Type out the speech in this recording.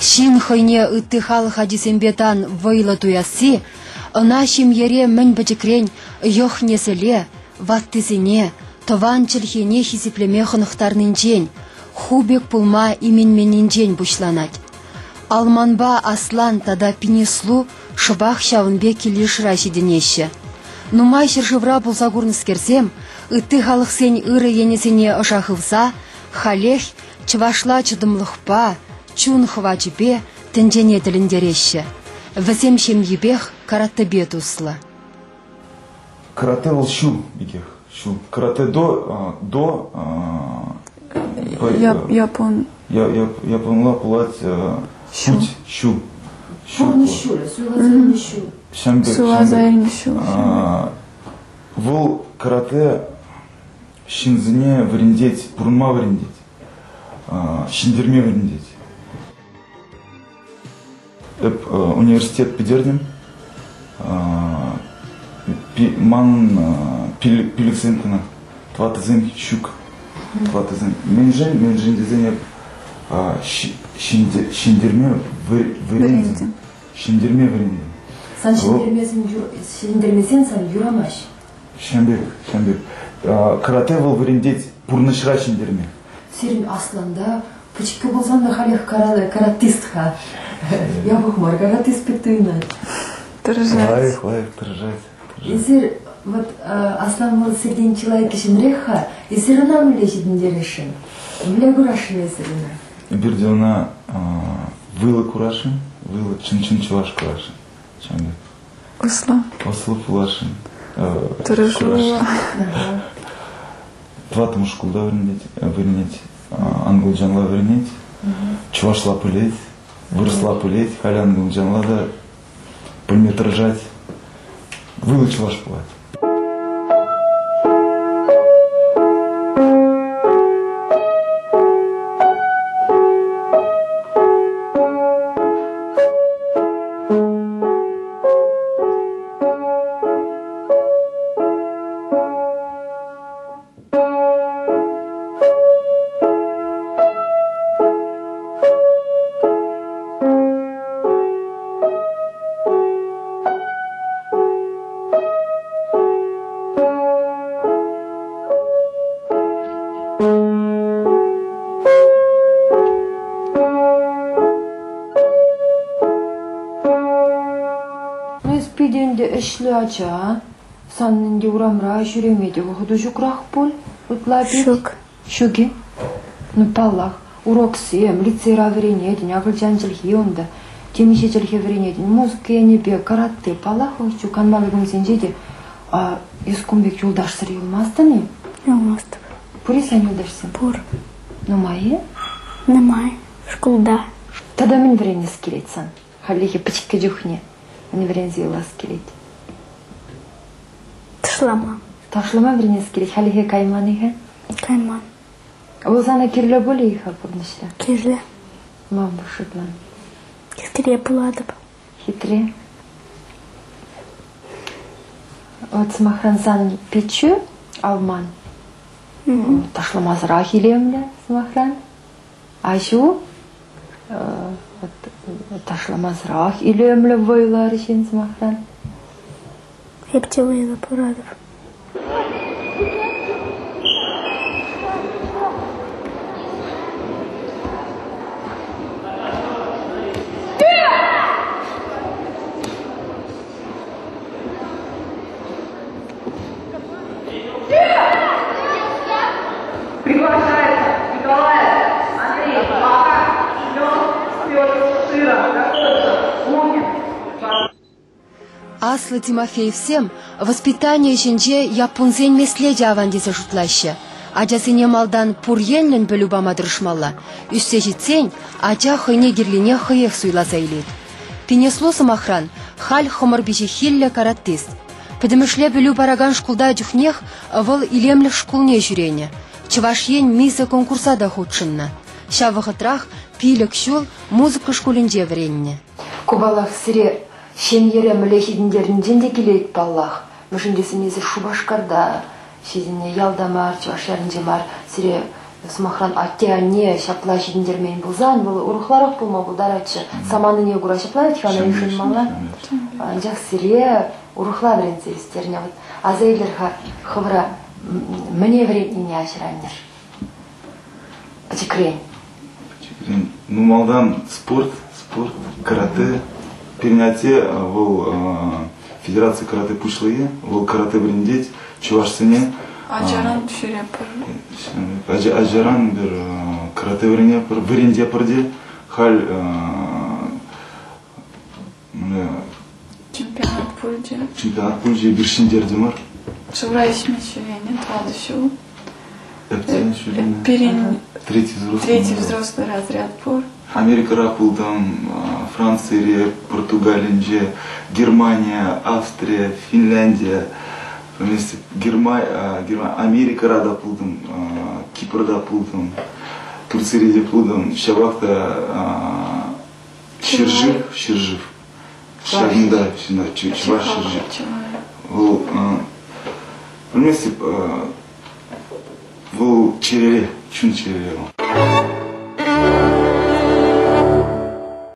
Ҫын хӑйне ытти халӑх ачисемпе тан вӑйлӑ туясси ӑна ҫемьере мӗн пӗчӗкрен йӑх-несӗле, ваттисене, тӑван чӗлхене хисеплеме хӑнӑхтарнинчен, ху пек пулма именменнинчен пуҫланать. Алманпа Аслан тата Пинеслу шӑпах ҫавӑн пек килйышра ҫитӗнеҫҫӗ. Нумай ҫӗршывра пулса курнӑскерсем ытти халӑхсен ырӑ енӗсене ӑша хывса халех чӑвашла чӑтӑмлӑхпа, чун хӑвачӗпе тӗнчене тӗлӗнтереҫҫӗ. Вӗсем ҫемйипех каратэпе туслӑ. Каратэ вӑл ҫу пекех. Ҫу. Каратэ до до Япон. Японла пулать путь ҫу. Пурнӑҫ ҫулӗ, суйласа илнӗ ҫул. Суйласа илнӗ ҫул. Вӑл каратэ ҫынсене вӗрентет, пурӑнма вӗрентет, ҫӗнтерме вӗрентет. Эп университет пӗтертӗм. Ман пилӗксем кӑна, тӑваттӑсем ҫук. Тӑваттӑсем. Мӗншӗн? Мӗншӗн тесен эп ҫӗнтерме вӗрентӗм. Ҫӗнтерме вӗрентӗм. Сан ҫӗнтермесен сан юрамасть. Ҫавӑн пек, ҫавӑн пек. Каратэ вӑл вӗрентет пурнӑҫра ҫӗнтерме. Сирӗн Асланта пӗчӗккӗ пулсан та халех каратист-ха. Япӑх мар каратист пек туйӑнать. Тӑрӑшать. Лайӑх, лайӑх тӑрӑшать. Эсир вот Аслан вӑл сиртен чылай кӗҫӗнрех-ха. Эсир ӑна мӗнле ҫитӗнтересшӗн? Мӗнле курасшӑн эсир ӑна? Эпир те ӑна вылӑ курасшӑн, вылӑ чӑн-чӑн чӑваш курасшӑн. Ҫавӑн пек. Ӑслӑ. Ӑслӑ пуласшӑн. Тӑрӑшуллӑ. Тӑваттӑмӗш шкулта вӗренет, вӗренет, англичанла вӗренет, чӑвашла пӗлет, вырӑсла пӗлет, халӗ англичанла та пӗлме тӑрӑшать. Вылӑ чӑваш пулать. Ну, эс питӗ ӗнтӗ ӗҫлӗ ача. Сан ӗнтӗ урамра ҫӳреме те вӑхӑту ҫукрах пуль ытла пит. Ҫук. Ҫук-и? Ну, паллах, уроксем, лицейра вӗренетӗн, акӑлчан чӗлхи унта, темиҫе чӗлхе вӗренетӗн, музыка енӗпе, каратэ, паллах, вӑл ҫук канмалли кунсенче те эс кун пек юлташсӑр юлмастӑн-и? Юлмастӑп. Пур-и сан юлташсем? Пур. Нумай-и? Нумай. Шкулта. Тата мӗн вӗренес килет сан? Хальлӗхе пӗчӗккӗ чухне мӗн вӗренсе юлас килет? Ташлама. Ташлама вӗренес килет. Хальлӗхе кайман-и-ха? Кайман. Вӑл сана кирлӗ пулӗ-и-ха пурнӑҫра? Кирлӗ. Ман шутлан. Хитре пулатӑп. Хитре. Вот сӑмахран сан пиччӳ алман. Ташламасӑрах илемлӗ, сӑмахран. Аҫу ташламасӑрах илемлӗ вӑйлӑ арҫын, сӑмахран. Эп те вӑйлӑ пуратӑп. Приглашается Николаев Андрей Макар, Семен, Петр, Шира, Готовцев, Лунин. Аслӑ Тимофеевсем воспитани ӗҫӗнче яппунсен меслечӗ аван тесе шутлаҫҫӗ. Ачасене малтан пур енлӗн пӗлӳ пама тӑрӑшмалла. Ӳссе ҫитсен ача хӑйне кирлине хӑех суйласа илет. Пинеслу, сӑмахран, халь хӑмӑр пиҫиххиллӗ каратист. Пӗтӗмӗшле пӗлӳ паракан шкулта чухнех вӑл илемлӗх шкулне ҫӳренӗ. Чӑваш Ен мисӗ конкурса та хутшӑннӑ. Ҫав вӑхӑтрах 5 ҫул музыка шкулӗнче вӗреннӗ. Ку, паллах, сире ҫемьере мӗнле ҫитӗнтернинчен те килет, паллах. Мӗншӗн тесен эсир Шупашкарта ҫитӗннӗ, ялта мар, чӑваш ялӗнче мар. Сире Сӑмахран, атте-анне ҫапла ҫитӗнтермен пулсан, вӑл урӑхларах пулма пултаратчӗ. Саманине кура ҫапла вӗт-ха ӑна йышӑнмалла. Анчах сире урӑхла вӗрентсе ӳстернӗ. Вот аса илер-ха хӑвӑра мӗне вӗрентнине аҫӑр-аннӗр? Пӗчӗкрен. Пӗчӗкрен. Ну, малтан спорт, спорт, карате. Пирӗн атте вӑл федераци карате пуҫлӑхӗ, вӑл карате вӗрентет чӑвашсене. Ачаран ҫӳрепӗр. Ачаран пӗр карате вӗренепӗр, вӗрентепӗр те. Халь Чемпионат пулчӗ. Чемпионат пулчӗ, эпир ҫӗнтертӗмӗр. Шывра ишме ҫӳренӗ тӑватӑ ҫул. Эптен ҫӳренӗ. Пирӗн третий взрослый. Третий взрослый разряд пур. Америкӑра пултӑм, Францире, Португалинче, Германия, Австрия, Финляндия, вместе Герма, Герма, Америкӑра та пултӑм, Кипрта пултӑм, Турцире те пултӑм. Ҫапах та ҫӗршыв, ҫӗршыв. Ҫакӑнта чӑваш ҫӗршыв. Вӑл вместе вӑл чӗрере, чун чӗрере вӑл.